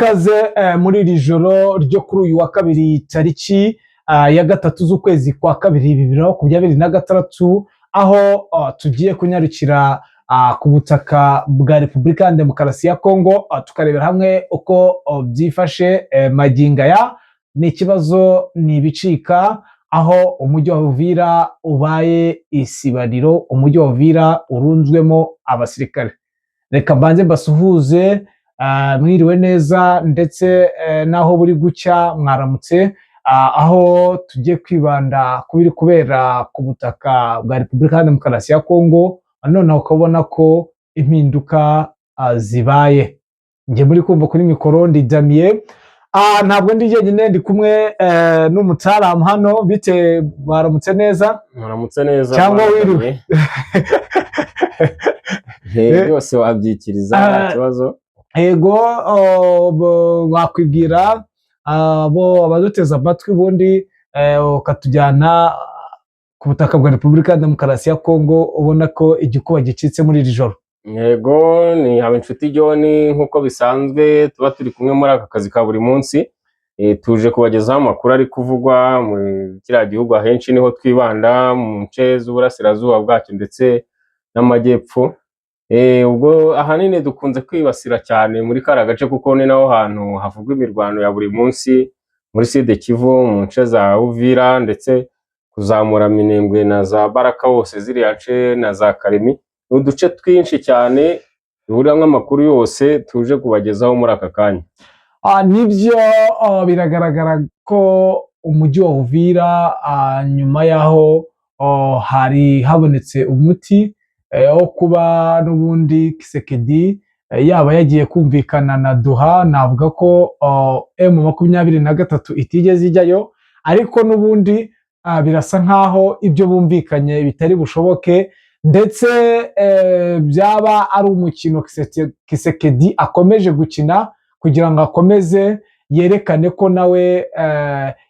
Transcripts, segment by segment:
Ikaze muri iri joro ryo kuri uyu wa kabiri, tariki ya 3 z'ukwezi kwa kabiri 2026, aho tugiye kunyarukira ku butaka bwa Repubulika ya Demokarasi ya Kongo, tukarebera hamwe uko byifashe magingo aya. Ni ikibazo, ni ibicika, aho umujyi wa Uvira ubaye isibaniro, umujyi wa Uvira urunzwemo abasirikare. Reka mbanze mbasuhuze, mwiriwe neza, ndetse n'aho buri gucya mwaramutse, aho tugiye kwibanda ku biri kubera ku butaka bwa Repubulika ya Demokarasi ya Kongo. Noneho ukabona ko impinduka zibaye. Njye muri kumva kuri mikoro ndi Damien. Ntabwo ndi jyenyine, ndi kumwe n'umutaramu hano. Bite, mwaramutse neza? Muramutse neza. Cyangwa Bwana wiriwe. Damien. Byose wabyikiriza, nta kibazo. Yego, wakwibwira bo abaduteze amatwi, ubundi ukatujyana ku butaka bwa Repubulika ya Demokarasi ya Kongo, ubona ko igikuba gicitse muri iri joro. Yego, ni Habinshuti John, nk'uko bisanzwe tuba turi kumwe muri aka kazi ka buri munsi. Tuje kubagezaho amakuru ari kuvugwa muri kiriya gihugu. Ahenshi niho twibanda, mu nce z'uburasirazuba bwacyo ndetse n'amajyepfo. Ubwo ahanini dukunze kwibasira cyane muri kariya gace, kuko ni naho hantu havugwa imirwano ya buri munsi, muri Sud Kivu, mu nce za Uvira, ndetse kuzamura Minembwe na za Baraka hose, ziriya nce na za Karemi. Ni uduce twinshi cyane duhuriramo amakuru yose tuje kubagezaho muri aka kanya. Nibyo, biragaragara ko umujyi wa Uvira, nyuma y'aho hari habonetse umuti wo kuba n'ubundi Tshisekedi yaba yagiye kumvikana na Doha, navuga ko M23 itigeze ijyayo, ariko n'ubundi birasa nkaho ibyo bumvikanye bitari bushoboke, ndetse byaba ari umukino Tshisekedi akomeje gukina kugira ngo akomeze yerekane ko nawe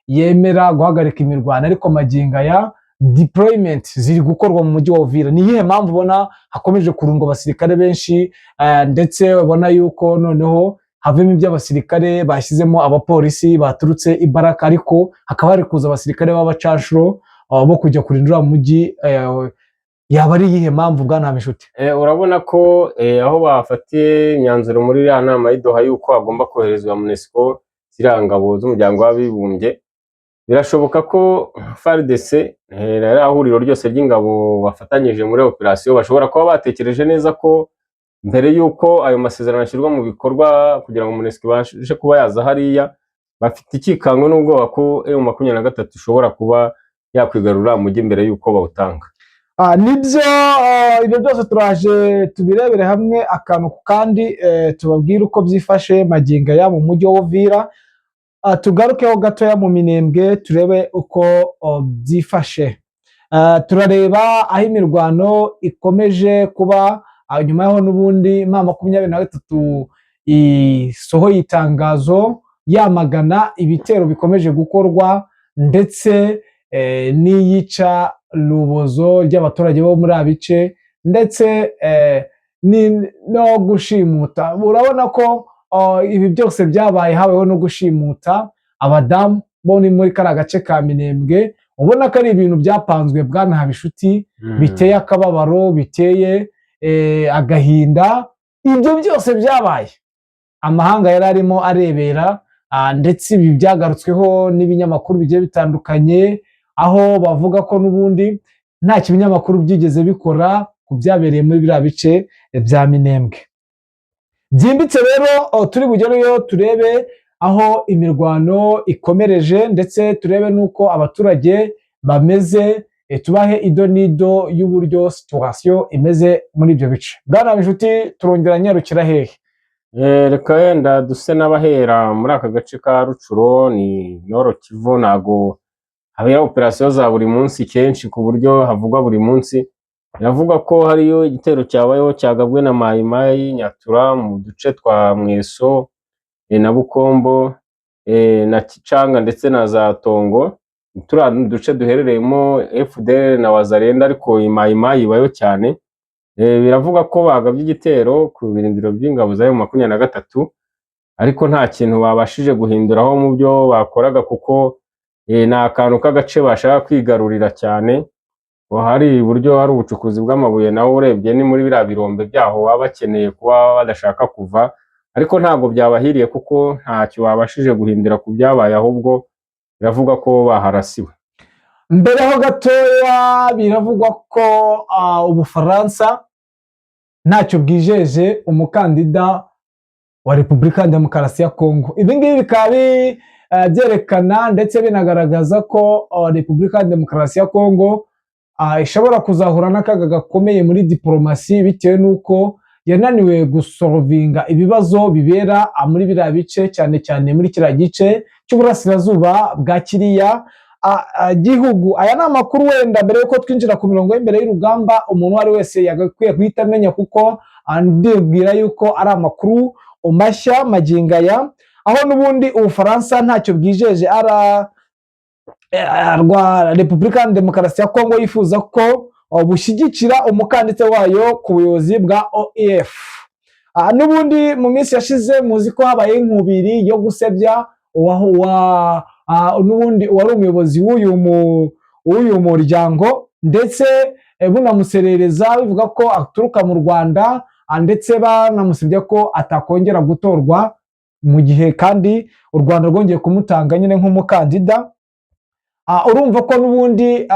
yemera guhagarika imirwano. Ariko magingo aya deployment ziri gukorwa mu mujyi wa Uvira. Ni iyihe mpamvu ubona hakomeje kurungwa abasirikare benshi, ndetse ubona yuko noneho havemo iby'abasirikare bashyizemo abapolisi baturutse i Baraka, ariko hakaba hari kuza abasirikare b'abacanshuro bo kujya kurinda uriya mujyi? Yaba ari iyihe mpamvu, bwana Habinshuti? Urabona ko aho bafatiye imyanzuro muri iriya nama y'i Doha yuko hagomba koherezwa MONUSCO, ziriya ngabo z'Umuryango w'Abibumbye, birashoboka ko FARDC, ririya huriro ryose ry'ingabo bafatanyije muri operasiyo, bashobora kuba batekereje neza ko mbere y'uko ayo masezerano ashyirwa mu bikorwa kugira ngo MONUSCO ibashe kuba yaza hariya, bafite ikikango n'ubwoba ko M23 ishobora kuba yakwigarurira umujyi mbere y'uko bawutanga. Nibyo, ibyo byose turaje tubirebere hamwe akantu ku kandi, tubabwire uko byifashe magingo aya mu mujyi wa Uvira. Tugarukeho gatoya mu Minembwe, turebe uko byifashe. Turareba aho imirwano ikomeje kuba, nyuma yaho n'ubundi M23 isohoye itangazo yamagana ibitero bikomeje gukorwa, ndetse n'iyica rubozo ry'abaturage bo muri aba bice, ndetse no gushimuta. Urabona ko ibi byose byabaye, habayeho no gushimuta abadamu bo ni muri kariya gace ka Minembwe. Ubona ko ari ibintu byapanzwe, bwana Habinshuti, biteye akababaro, biteye agahinda. Ibyo byose byabaye amahanga yari arimo arebera, ndetse ibi byagarutsweho n'ibinyamakuru bigiye bitandukanye, aho bavuga ko n'ubundi nta kinyamakuru byigeze bikora ku byabereye muri biriya bice bya Minembwe. Byimbitse rero, turi bugereyo turebe aho imirwano ikomereje, ndetse turebe n'uko abaturage bameze, tubahe ido n'ido y'uburyo situation imeze muri ibyo bice. Bwana Inshuti, turongera nyarukira hehe? Reka wenda duse n'abahera muri aka gace ka Rutshuru, ni Nord Kivu. Ntago habera operasiyo za buri munsi kenshi ku buryo havugwa buri munsi. Biravugwa ko hariyo igitero cyabayeho cyagabwe na Mayi Mayi Nyatura mu duce twa Mweso na Bukombo na Kicanga ndetse na za Tongo. Turiya ni uduce duherereyemo FDLR na Wazalendo, ariko Mayi Mayi ibayo cyane. Biravugwa ko bagabye igitero ku birindiro by'ingabo za M23. Ariko nta kintu babashije guhinduraho mu byo bakoraga, kuko ni akantu k'agace bashaka kwigarurira cyane. Ngo hari uburyo hari ubucukuzi bw'amabuye, nawe urebye ni muri biriya birombe byaho baba bakeneye kuba badashaka kuva, ariko ntabwo byabahiriye kuko ntacyo babashije guhindura ku byabaye, ahubwo biravugwa ko baharasiwe. Mbere ho gatoya biravugwa ko Ubufaransa ntacyo bwijeje umukandida wa Repubulika ya Demokarasi ya Kongo. Ibi ngibi bikaba byerekana ndetse binagaragaza ko Repubulika ya Demokarasi ya Kongo ishobora kuzahura n'akaga gakomeye muri diporomasi, bitewe n'uko yananiwe gusolvinga ibibazo bibera muri biriya bice, cyane cyane muri kiriya gice cy'uburasirazuba bwa kiriya gihugu. Aya ni amakuru wenda mbere yuko twinjira ku mirongo y'imbere y'urugamba umuntu uwo ari wese yagakwiye guhita amenya, kuko ndibwira yuko ari amakuru mashya magingo aya, aho n'ubundi Ubufaransa ntacyo bwijeje ara rwa Repubulika ya Demokarasi ya Kongo yifuza ko bushyigikira umukandida wayo ku buyobozi bwa OIF. N'ubundi mu minsi yashize muzi ko habaye inkubiri yo gusebya n'ubundi wari umuyobozi w'uyu muryango, ndetse bunamuserereza bivuga ko aturuka mu Rwanda, ndetse banamusebye ko atakongera gutorwa mu gihe kandi u Rwanda rwongeye kumutanga nyine nk'umukandida. Urumva ko n'ubundi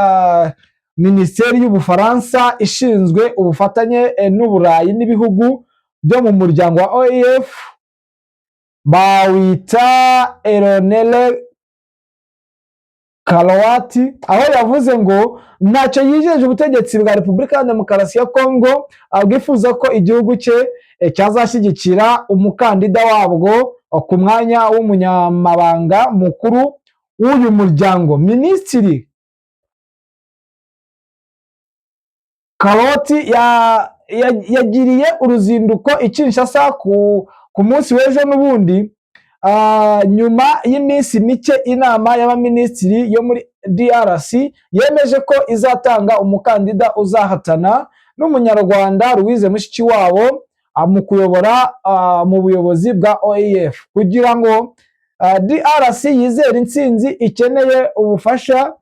Minisiteri y'Ubufaransa ishinzwe ubufatanye n'Uburayi n'ibihugu byo mu muryango wa OIF, bawita Eléonore Carotti, aho yavuze ngo ntacyo yijeje ubutegetsi bwa Repubulika ya Demokarasi ya Kongo bwifuza ko igihugu cye cyazashyigikira umukandida wabwo ku mwanya w'umunyamabanga mukuru w'uyu muryango. Minisitiri Carotti yagiriye uruzinduko i Kinshasa ku munsi w'ejo n'ubundi, nyuma y'iminsi mike inama y'abaminisitiri yo muri DRC yemeje ko izatanga umukandida uzahatana n'Umunyarwanda Louise Mushikiwabo mu kuyobora mu buyobozi bwa OIF. Kugira ngo DRC yizere intsinzi, ikeneye ubufasha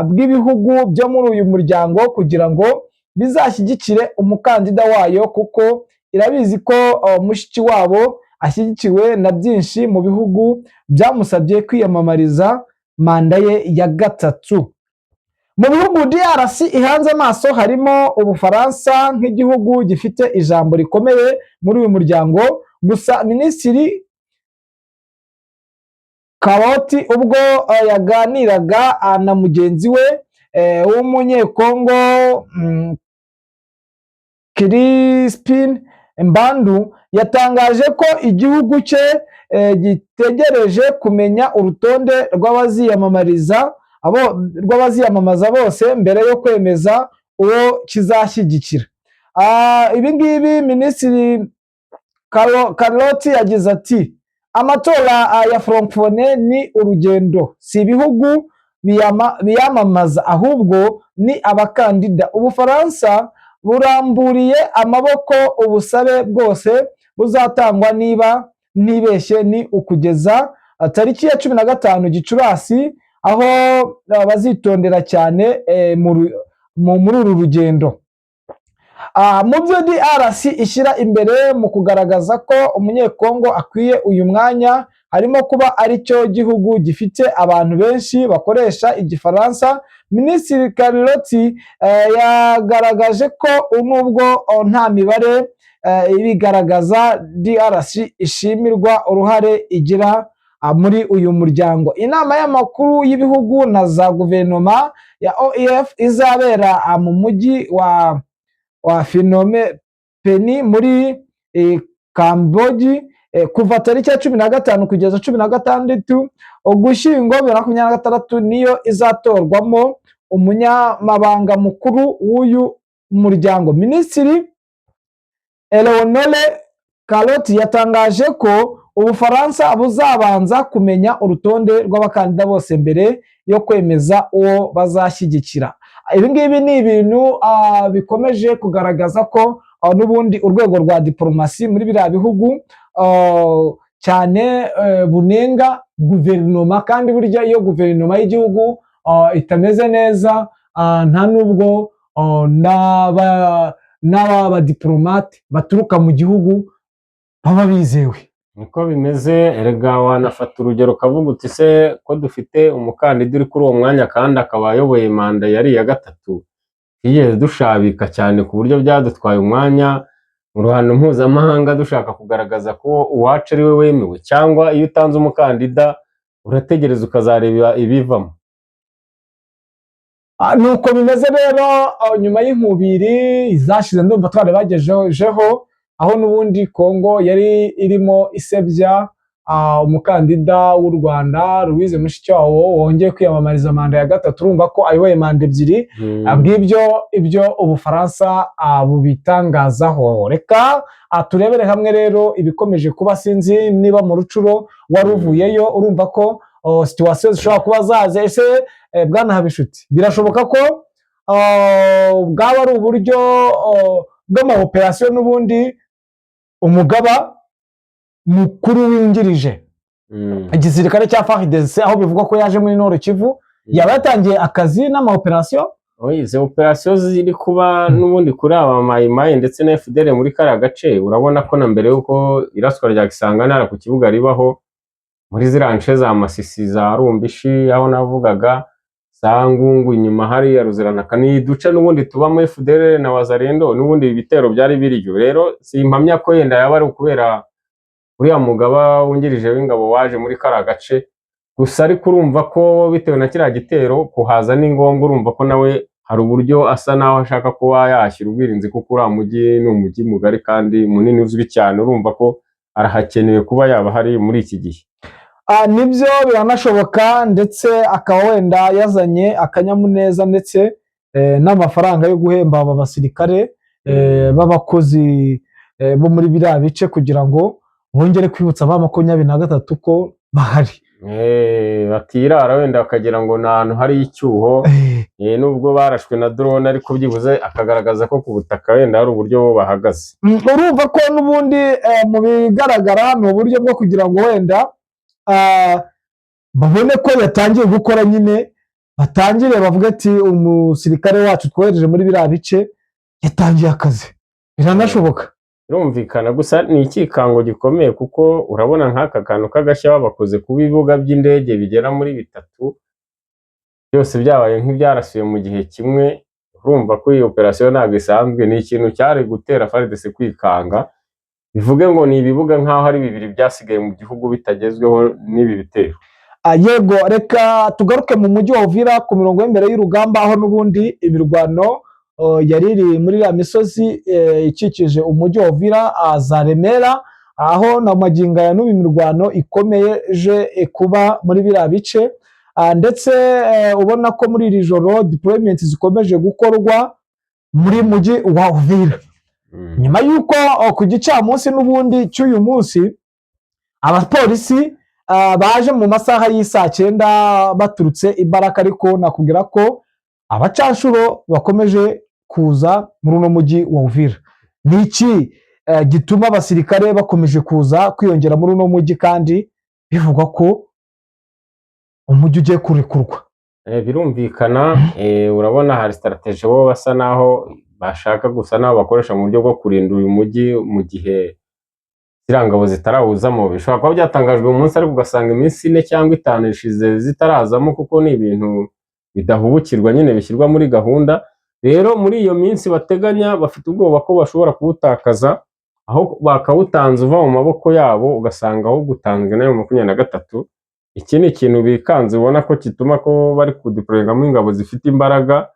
bw'ibihugu byo muri uyu muryango kugira ngo bizashyigikire umukandida wayo, kuko irabizi ko Mushikiwabo ashyigikiwe na byinshi mu bihugu byamusabye kwiyamamariza manda ye ya gatatu. Mu bihugu DRC ihanze amaso harimo Ubufaransa nk'igihugu gifite ijambo rikomeye muri uyu muryango. Gusa Minisitiri Carotti, ubwo yaganiraga na mugenzi we w'Umunyekongo Crispin Mbandu, yatangaje ko igihugu cye gitegereje kumenya urutonde rw'abaziyamamariza abo rw'abaziyamamaza bose mbere yo kwemeza uwo kizashyigikira. Ibi ngibi Minisitiri Carotti yagize ati: "Amatora ya Francophonie ni urugendo, si ibihugu biyamamaza ahubwo ni abakandida. Ubufaransa buramburiye amaboko ubusabe bwose buzatangwa. Niba ntibeshye ni ukugeza tariki ya 15 Gicurasi, aho bazitondera cyane muri uru rugendo." Mu byo DRC ishyira imbere mu kugaragaza ko Umunyekongo akwiye uyu mwanya harimo kuba ari cyo gihugu gifite abantu benshi bakoresha Igifaransa. Minisitiri Carotti yagaragaje ko nubwo nta mibare ibigaragaza, DRC ishimirwa uruhare igira muri uyu muryango. Inama y'amakuru y'ibihugu na za guverinoma ya OIF izabera mu mujyi wa Phnom Penh muri Kambogi kuva tariki ya 15 kugeza 16 Ugushyingo 2026 niyo izatorwamo umunyamabanga mukuru w'uyu muryango. Minisitiri Eleonore Carotti yatangaje ko Ubufaransa buzabanza kumenya urutonde rw'abakandida bose mbere yo kwemeza uwo bazashyigikira. Ibi ngibi ni ibintu bikomeje kugaragaza ko n'ubundi urwego rwa diporomasi muri biriya bihugu cyane bunenga guverinoma, kandi burya iyo guverinoma y'igihugu itameze neza, nta nubwo n'aba badiplomate baturuka mu gihugu baba bizewe. Niko bimeze. Erega wanafata urugero ukavuga uti: "Se ko dufite umukandida uri kuri uwo mwanya kandi akaba ayoboye manda yari iya gatatu, twigeze dushabika cyane ku buryo byadutwaye umwanya mu ruhando mpuzamahanga dushaka kugaragaza ko uwacu ari we wemewe?" Cyangwa iyo utanze umukandida urategereza ukazareba ibivamo. Nuko bimeze rero. Nyuma y'inkubiri zashize, ndumva twari bagejejeho aho n'ubundi Kongo yari irimo isebya umukandida w'u Rwanda Louise Mushikiwabo wongeye kwiyamamariza manda ya gatatu. Urumva ko ayoboye manda ebyiri. Ngibyo ibyo Ubufaransa bubitangazaho. Reka turebere hamwe rero ibikomeje kuba. Sinzi niba mu Rutshuru wari uvuyeyo, urumva ko situation zishobora kuba zaza. Ese bwana Habishuti, birashoboka ko bwaba ari uburyo bw'ama opération n'ubundi umugaba mukuru wungirije igisirikare cya FARDC, aho bivugwa ko yaje muri Nord Kivu, yaba yatangiye akazi n'ama opération? Oya, izo opération ziri kuba n'ubundi kuri aba Mayimayi ndetse na FDLR muri kariya gace, urabona ko na mbere y'uko iraswa rya Kisangani ku kibuga ribaho, muri ziriya nce za Masisi, za Rumbishi, aho navugaga za Ngungu, inyuma hariya Ruziranaka, ni uduce n'ubundi tubamo FDLR na Wazalendo. N'ubundi ibi bitero byari biriyo. Rero simpamya ko yenda yaba ari ukubera uriya mugaba wungirije w'ingabo waje muri kariya gace gusa, ariko urumva ko bitewe na kiriya gitero kuhaza ni ngombwa. Urumva ko nawe hari uburyo asa naho ashaka kuba yashyira ubwirinzi, kuko uriya mujyi ni umujyi mugari kandi munini uzwi cyane. Urumva ko arahakenewe kuba yaba hari muri iki gihe. Nibyo, biranashoboka, ndetse akaba wenda yazanye akanyamuneza ndetse n'amafaranga yo guhemba aba basirikare b'abakozi bo muri biriya bice kugira ngo bongere kwibutsa ba 23 ko bahari. Batirara wenda bakagira ngo ni ahantu hari icyuho. Nubwo barashwe na drone, ariko byibuze akagaragaza ko ku butaka wenda hari uburyo bo bahagaze. Urumva ko n'ubundi mu bigaragara ni uburyo bwo kugira ngo wenda babone ko yatangiye gukora nyine, batangire bavuge ati: "Umusirikare wacu twohereje muri biriya bice yatangiye akazi." Biranashoboka. Birumvikana, gusa ni ikikango gikomeye, kuko urabona nk'aka kantu k'agashya babakoze ku bibuga by'indege bigera muri bitatu, byose byabaye nk'ibyarasuye mu gihe kimwe. Urumva ko iyi opération ntabwo isanzwe, ni ikintu cyari gutera FARDC kwikanga. Bivuge ngo ni ibibuga nk'aho ari bibiri byasigaye mu gihugu bitagezweho n'ibi bitero. Yego, reka tugaruke mu mujyi wa Uvira ku mirongo y'imbere y'urugamba, aho n'ubundi imirwano yari iri muri iriya misozi ikikije umujyi wa Uvira, za Remera, aho na magingo aya n'ubu imirwano ikomeje kuba muri biriya bice. Ndetse ubona ko muri iri joro deployment zikomeje gukorwa muri mujyi wa Uvira, nyuma y'uko ku gicamunsi n'ubundi cy'uyu munsi abapolisi baje mu masaha y'isaa 9 baturutse i Baraka. Ariko nakubwira ko abacanshuro bakomeje kuza muri uno mujyi wa Uvira. Ni iki gituma abasirikare bakomeje kuza kwiyongera muri uno mujyi kandi bivugwa ko umujyi ugiye kurekurwa? Birumvikana, urabona hari stratégie bo basa naho bashaka gusa naho bakoresha mu buryo bwo kurinda uyu mujyi mu gihe ziriya ngabo zitarawuzamo. Bishobora kuba byatangajwe uyu munsi, ariko ugasanga iminsi 4 cyangwa 5 ishize zitarazamo, kuko ni ibintu bidahubukirwa nyine, bishyirwa muri gahunda. Rero muri iyo minsi bateganya, bafite ubwoba ko bashobora kuwutakaza, aho bakawutanze uva mu maboko yabo, ugasanga ahubwo utanzwe nayo 23. Iki ni ikintu bikanze, ubona ko gituma ko bari kudeployingamo ingabo zifite imbaraga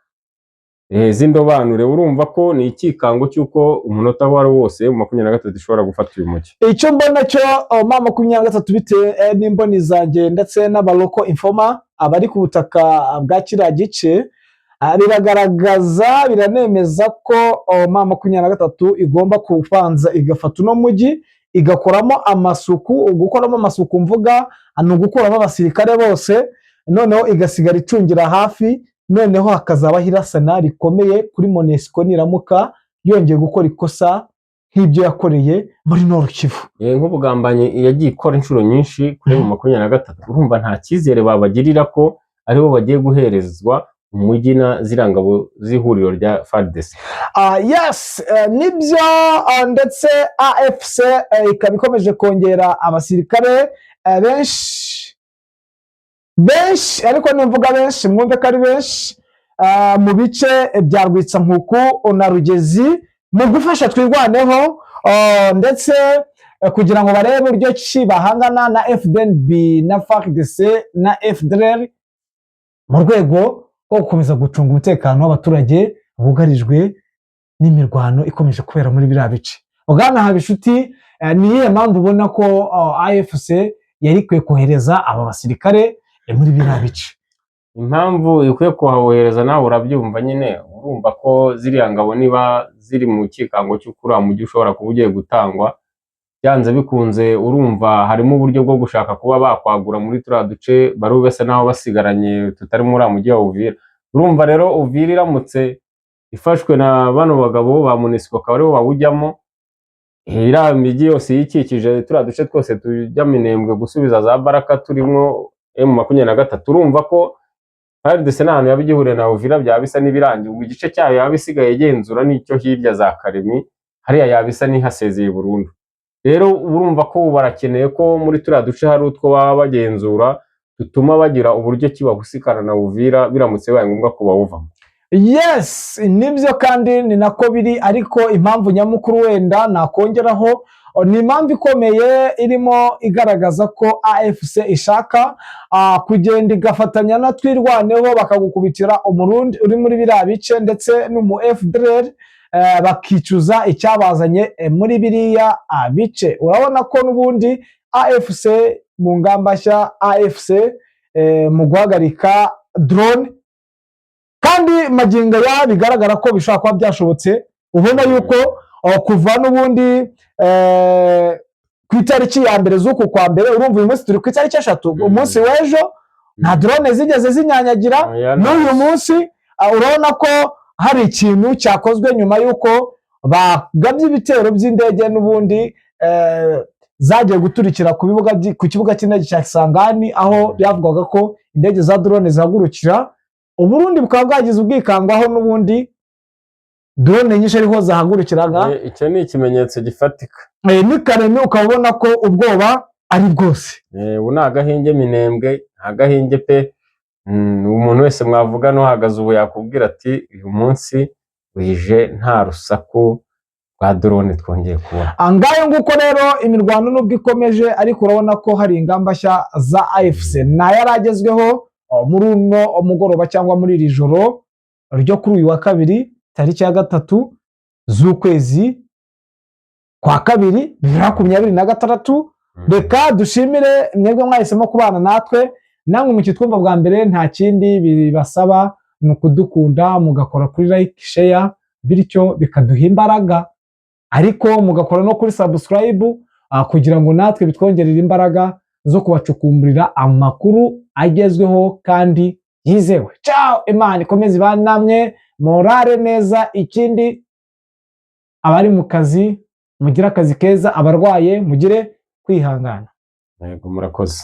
z'indobanure. Urumva ko ni ikikango cy'uko umunota uwo ari wo wose 23 ishobora gufata uyu mujyi. Icyo mbona cyo, M23, bitewe n'imboni zanjye ndetse n'aba local informer abari ku butaka bwa kiriya gice, biragaragaza, biranemeza ko M23 igomba kubanza igafata uno mujyi, igakoramo amasuku. Gukoramo amasuku mvuga ni ugukuramo abasirikare bose, noneho igasigara icungira hafi, noneho hakazabaho irasana rikomeye kuri MONUSCO niramuka yongeye gukora ikosa. nk'ibyo yakoreye muri Nord Kivu. Nk'ubugambanyi yagiye ikora inshuro nyinshi kuri M23, urumva nta cyizere babagirira ko aribo bagiye guherezwa umujyi na ziriya ngabo z'ihuriro rya FARDC. Yes, nibyo, ndetse AFC ikaba ikomeje kongera abasirikare benshi benshi, ariko nimvuga benshi mwumve ko ari benshi, mu bice bya Rwitsankuku na Rugezi mu gufasha Twirwaneho, ndetse kugira ngo barebe uburyo ki bahangana na FDNB na FARDC na FDLR mu rwego rwo gukomeza gucunga umutekano w'abaturage bugarijwe n'imirwano ikomeje kubera muri biriya bice. Bwana Habinshuti, ni iyihe mpamvu ubona ko AFC yari ikwiye kohereza aba basirikare muri biriya bice? Impamvu ikwiye kuhabohereza nawe urabyumva nyine. Urumva ko ziriya ngabo niba ziri mu cyikango cy'uko uriya mujyi ushobora kuba ugiye gutangwa byanze bikunze, urumva harimo uburyo bwo gushaka kuba bakwagura muri turiya duce bari basa n'aho basigaranye tutari muri uriya mujyi wa Uvira. Urumva rero Uvira iramutse ifashwe na bano bagabo ba MONUSCO, akaba aribo bawujyamo, iriya mijyi yose iyikikije, turiya duce twose tujya Minembwe gusubiza za Baraka turimo M23, urumva ko FARDC nta hantu yaba igihuriye na Uvira, byaba bisa n'ibirangiye. Ubwo igice cyayo yaba isigaye igenzura n'icyo hirya za Karemi hariya, yaba isa n'ihasezeye burundu. Rero urumva ko ubu barakeneye ko muri turiya duce hari utwo baba bagenzura dutuma bagira uburyo ki bahusikana na Uvira biramutse bibaye ngombwa ko bawuvamo. Yes, nibyo kandi ni nako biri, ariko impamvu nyamukuru wenda nakongeraho ni impamvu ikomeye irimo igaragaza ko AFC ishaka kugenda igafatanya na Twirwaneho, bakagukubitira Umurundi uri muri biriya bice ndetse n'umu FDLR, bakicuza icyabazanye muri biriya bice. Urabona ko n'ubundi AFC mu ngamba nshya, AFC mu guhagarika drone, kandi magingo aya bigaragara ko bishobora kuba byashobotse. Ubona yuko kuva n'ubundi ku itariki ya 1 z'uku kwa mbere, urumva uyu munsi turi ku itariki 3, umunsi w'ejo nta drone zigeze zinyanyagira. Oya, n'uyu munsi urabona ko hari ikintu cyakozwe nyuma y'uko bagabye ibitero by'indege n'ubundi zagiye guturikira ku kibuga cy'indege cya Kisangani, aho byavugwaga ko indege za drone zihagurukira. Uburundi bukaba bwagize ubwikango aho n'ubundi drone nyinshi ariho zahagurukiraga. Icyo ni ikimenyetso gifatika. N'ikaremi ukaba ubona ko ubwoba ari bwose. Ubu ni agahenge Minembwe, nta gahenge pe. Umuntu wese mwavugana uhagaze ubu yakubwira ati uyu munsi wije nta rusaku rwa drone twongeye kubona. Ngayo nguko rero, imirwano nubwo ikomeje, ariko urabona ko hari ingamba nshya za AFC nayo agezweho muri uno mugoroba cyangwa muri iri joro ryo kuri uyu wa kabiri, tariki ya 3 z'ukwezi kwa kabiri 2026. Reka dushimire mwebwe mwahisemo kubana natwe. Namwe mukitwumva bwa mbere, nta kindi bibasaba ni ukudukunda, mugakora kuri like, share, bityo bikaduha imbaraga, ariko mugakora no kuri subscribe kugira ngo natwe bitwongerere imbaraga zo kubacukumburira amakuru agezweho kandi yizewe. Ciao, Imana ikomeze ibane namwe, morare neza. Ikindi, abari mu kazi mugire akazi keza, abarwaye mugire kwihangana. Yego, murakoze.